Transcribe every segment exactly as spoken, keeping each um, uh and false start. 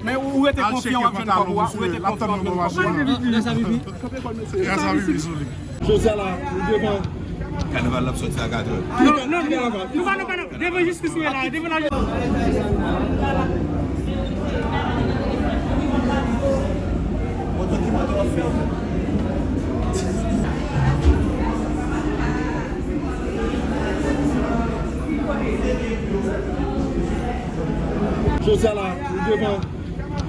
Men ou rete konfyan w ap jwenn kòb ou a, ou rete konfyan w ap jwenn kòb ou a. Gras a Vivi, sou li. Jodi a la, nou devan. Kanaval la ap soti a katrè. Non, non, non, non, non, non. Devan jistis ou ye la, devan la jistis. Jodi a la, nou devan.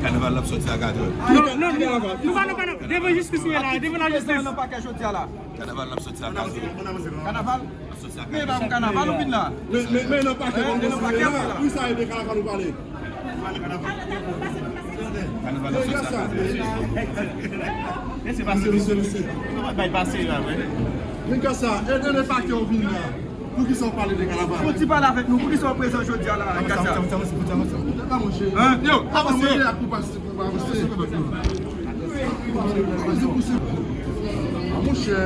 Kanaval la ap soti a katrè. Non, non, non, non, non, non, non. Devan jistis ou ye la, devan la jistis. Nan pakè jodi a la. Kanaval la ap soti a katrè. Kanaval? Ap soti a katrè. Men e pa pou kanaval ou vin la. Men, men, men nan pakè, men nan pakè la. Pou sa e de kanaval ou pale. Kanaval la ap soti a katrè. Mesye, mesye, mesye. Nou pa bay pase la, wi. Men kasa, e de pakè ou vin la. Poukisa w pale de kanaval? Fò w ti pale avèk nou. Poukisa w prezan jodi a la, Katia? Avanse, avanse, avanse, avanse. Yo, avanse. Avanse pou pase, pou avanse. Avanse pou se. Monchè.